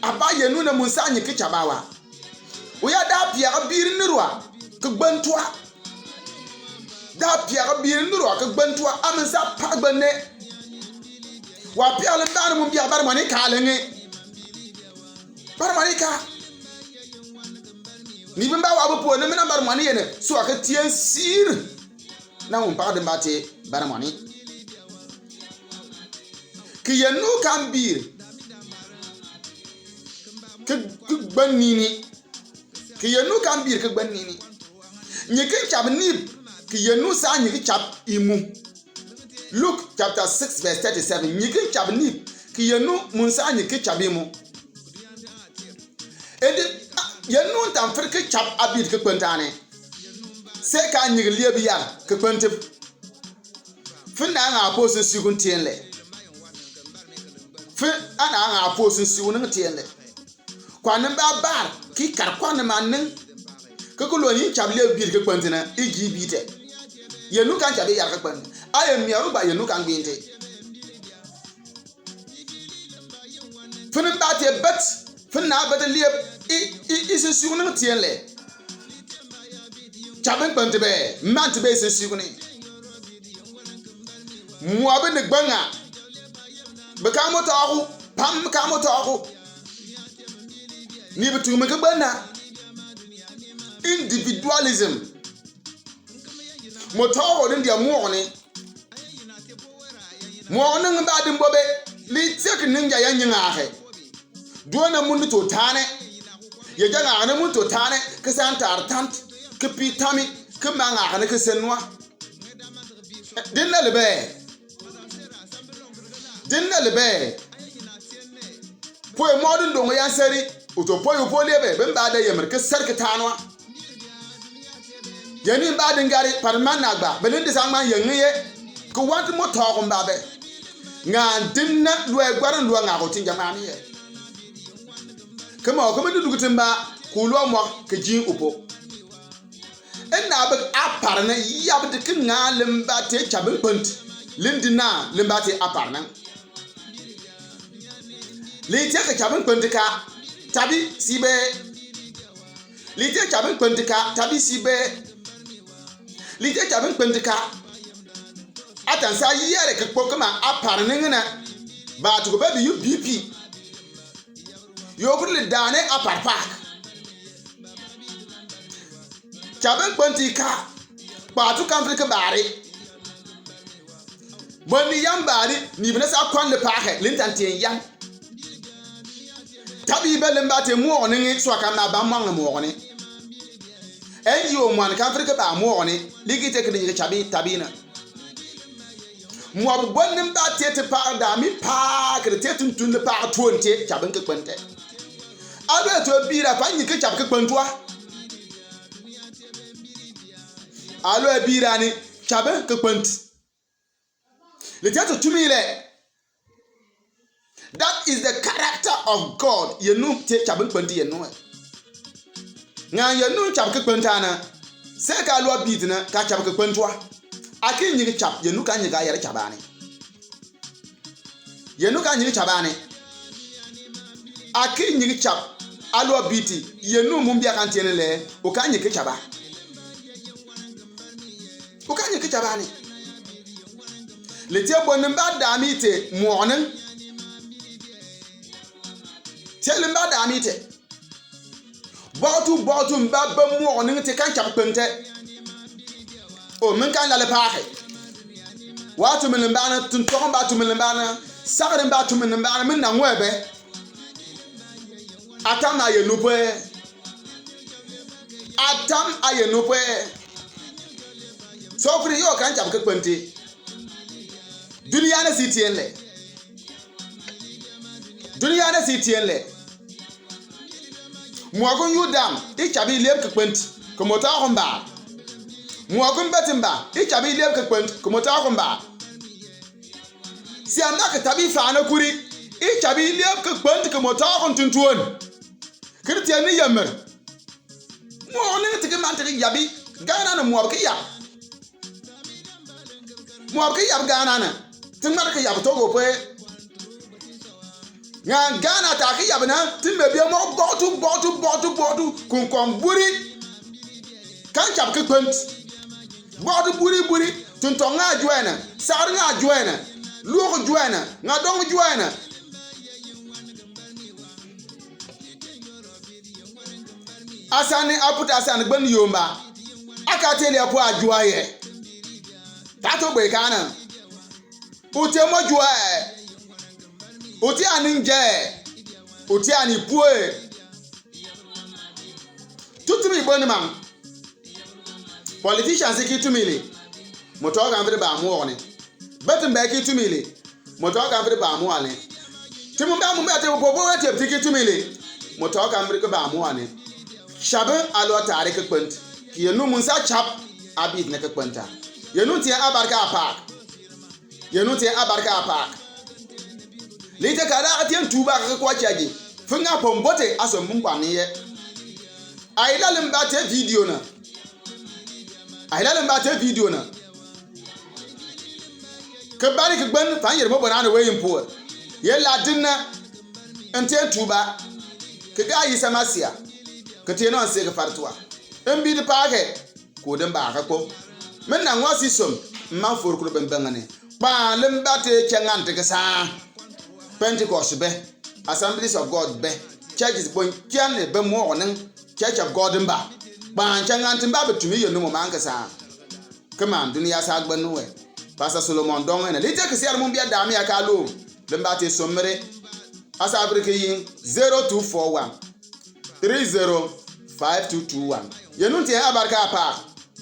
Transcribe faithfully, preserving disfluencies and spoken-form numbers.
Aba yɛ nu na munsa nyiki chaba wa. Wa ya da piaga biri ni rua ka gbantua. Da piaga biri ni rua ka gbantua. Amunsa pa gbanne. Wa piaga lenda na mun bia bar mani ka lenge. Bar mani ka. Ni bimba wa bu po na mina bar mani yene. So aka tien sir. Na mun pa de mba te bar mani. Ki yɛ nu kan biri ka gbanini. Ki yɛ nu kan biri ka gbanini. Nyiki chab nip. Ki yɛ nu sa nyiki chab imu. Luke chapter six verse thirty-seven. Nyiki chab nip. Ki yɛ nu munsa nyiki chab imu. Edi yɛ nu ntam fir ki chab abiri ka kpantane. Se ka nyiki lieb yar ka kpantip. Fin na nga po sin sigun tienle. Fin ana nga po sin sigun tienle. Kwanin ba bar ki kar kwanin manin. Ka kulo yin chab le bir ka kwantina iji bite. Yɛ nu kan chab yar ka kwan. Aye mi aru ba yɛ nu kan binte. Fin ba te bet. Fin na bet le i i i sin sigun tienle. Chabin kwantibe. Man tibe sin sigun. Muabi ni gbanga. Bika mo tɔɔku, pam ka mo tɔɔku. Ni bi tumi ka gbana. Individualism. Mo tɔɔku din dia muɔni. Muɔni ngi ba din bobe. Li tek ninja ya nyinga he. Duana mun to tane. Ya janga na mun to tane. Ka santar tant. Ka pitami. Ka manga na ka senwa. Din na lebe. Din na lebe. Pue modun dongo yan seri. Uto pue upo lebe. Ben ba da yemir ka ser ka tanwa. Yani ba din gari parman nagba. Belin di sangma yangi ye. Ka want mo tɔɔku mba be. Nga din na lue gwaran lua nga ko tinja mami ye. Kama o kama dudu kutimba. Kulua mo ka jin upo. Ina bik aparna yabdi ki nga limba te chabin kpant. Lindi na limba te aparna. Li te ka chabin kpant ka tabi sibe. Li te chabin kpant ka tabi sibe. Li te chabin kpant ka. Atan sa yere ka kpokama aparna ngana. Ba tuko baby U P P. Yo kuri li dane apar pak. Chabin kpanti ka. Kpatu kamfri ka bari. Boni yan bari ni bina sa kwan li pak he lintan tien yan. Tabi be limba te muɔni ngi swa kan na ba muɔni muɔni. N G O muan kamfri ka ba muɔni. Ligi te kini ngi chabi tabi na. Muɔb bɔ ni mba te te pa da mi pa kede te tuntun ni pa tuon te chabin ke kpente. Alo to bira pa nyi ke chab ke kpentua. Alo bira ni chabin ke kpent. Le te to tumi le. That is the character of God. Yɛ nu te chabin kpenti yɛ nu. Nga yɛ nu chab ke kpenta na. Se ka lua bit na ka chab ke kpentua. Aki nyigi chab yɛ nu ka nyigi ayɛrɛ chabani. Yɛ nu ka nyigi chabani. Aki nyigi chab alua biti yɛ nu mumbia kan tiene le. O ka nyigi chaba. O ka nyigi chabani. Le tie bɔ ni mba dami te muɔni. Tie le mba dami te. Bɔtu bɔtu mba ba muɔni te kan chab kpente. O min kan lale paake. Wa tumi ni mba na tuntɔk mba tumi ni mba na. Sakari mba tumi ni mba na min na ngwebe. Atam ayɛ nu pwe. Atam ayɛ nu pwe. So kuri yo kan chab ke kpenti. Dunia na si tien le. Dunia na si tien le. Muɔkun yudam i chabi leb ke kpent ke mota kumba. Muɔkun betimba i chabi leb ke kpent ke mota kumba. Siam na ke tabi fana kuri i chabi leb ke kpent ke mota kun tuntuon. Kiri tien ni yammer. Muɔkun ni tiki man tiki yabi gana na muɔkun yab. Muɔb ke yab Ghana na. Ti ŋmar ke yab Togo pwe. Nga Ghana ta ki yabna, tin me bia mo botu, botu, botu, botu, kunkon buri. Kan chap ki kpent. Botu buri, buri, tuntong nga juena, sar nga juena, luok juena, nga dong juena. Asani aput asani gben yomba. Akateli apu ajuaye. Tato be kana. Ute mo jua. Ute ani nje. Ute ani pue. Tutumi boni mam. Politicians ki tumili. Mo tɔka mbiri ba mo ni. Betin be ki tumili. Mo tɔka mbiri ba mo ani. Ti mo ba mo ba te bo bo te ti ki tumili. Mo tɔka mbiri ki ba mo ani. Shabe alo tare ki kpent. Ki yenu mun sa chap. Abit ne ki kpenta. Yenu ti abarka apak. Yenu ti abarka apak. Lite kada atien tuba ka kwa chaji. Finga pombote aso mumpani ye. Aila limba te video na. Aila limba te video na. Ke bari ke gben fan yer mo bona ne we impor. Ye la dinna. Ntien tuba. Ke ga yi samasia. Ke tie no anse ke fartua. Mbi de pa ke. Ko den ba ka ko. Men na ngwa si som. Mma for kuro ben bengane. Kpa limba te changan te ke sa. Pentecost be. Assemblies of God be. Churches bon kian be mo onen. Church of God mba. Kpa changan te mba be tumi yo no mo man ke sa. Ke man dunia sa gbe no we. Pastor Solomon Dong ene. Lite ke siar mo bia dami aka lo. Limba te somere. Asa abiri ke yin zero two four one three zero five two two one. Yenu ti abarka pa.